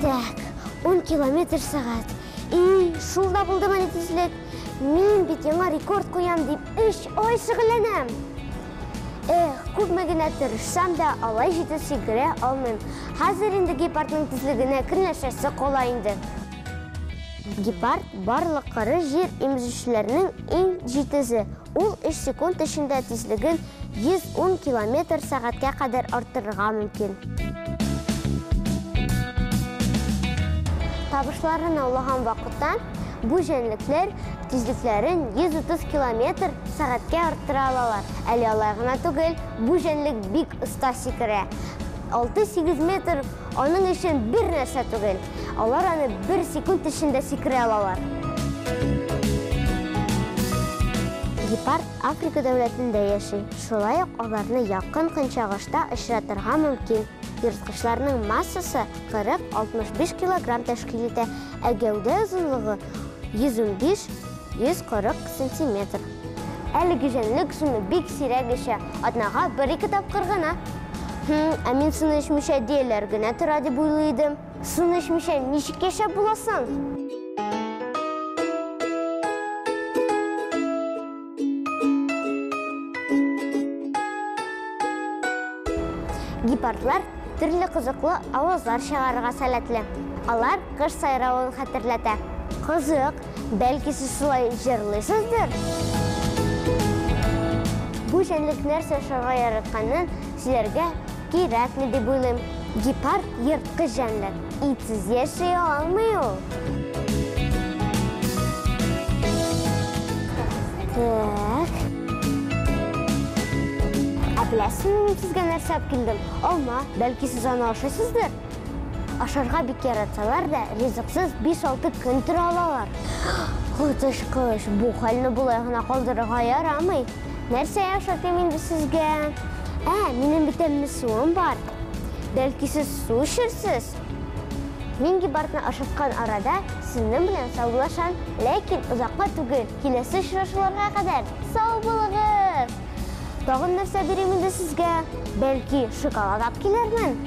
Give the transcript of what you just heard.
Так, 10 километр сәгать. И, шул да булдымыни тизлек? Мин бит яңа рекорд куям дип 3 ай шөгыльләнәм. Эх, күпме генә тырышсам да, алай җитез сикерә алмыйм. Хәзер инде гепардның тизлегенә көнләшәсе кала инде. Гепард барлык коры җир имезүчеләрнең иң җитезе. Ул 3 секунд эчендә тизлеген 110 километр сәгатькә кадәр арттырырга мөмкин. Табышларын аулаган вакытта бу җәнлекләр тизлекләрен 130 километр сәгатькә арттыра алалар. Әле алай гына түгел, бу җәнлек бик оста сикерә. 6-8 метр аның өчен бер нәрсә түгел. Алар аны бер секунд эчендә сикерә алалар. Гепард Африка дәүләтендә яши. Шулай ук аларны Якын Көнчыгышта очратырга мөмкин. Ерткычларның массасы 40-65 килограмм тәшкил итә, ә гәүдә озынлыгы 115-140 сантиметр. Әлеге җәнлек суны бик сирәк эчә, атнага бер-ике тапкыр гына. Хм, ә мин суны эчмичә дөяләр генә тора дип уйлый идем. Суны эчмичә ничек яшәп була соң? Гепардлар төрле кызыклы авазлар чыгарырга сәләтле. Алар кыш сайравын хәтерләтә. Кызык, бәлки сез шулай җырлыйсыздыр? Бу җәнлек нәрсә ашарга яратканын сөйләргә кирәкми дип уйлыйм. Гепард ерткыч җәнлек, итсез яши алмый ул. Так. Ә беләсезме, мин сезгә нәрсә алып килдем? Алма. Бәлки сез аны ашыйсыздыр? Ашарга бик яратсалар да, ризыксыз 5-6 көн тора алалар. Коточкыч, бу хәлне болай гына калдырырга ярамый. Нәрсә ашатыйм инде сезгә? Ә, минем бит тәмле суым бар. Бәлки сез су эчерсез? Мин гепардны ашаткан арада сезнең белән саубуллашам, ләкин озакка түгел, киләсе очрашуларга кадәр. Сау булыгыз! Тагын нәрсә бирим инде сезгә? Бәлки, шоколад алып килермен?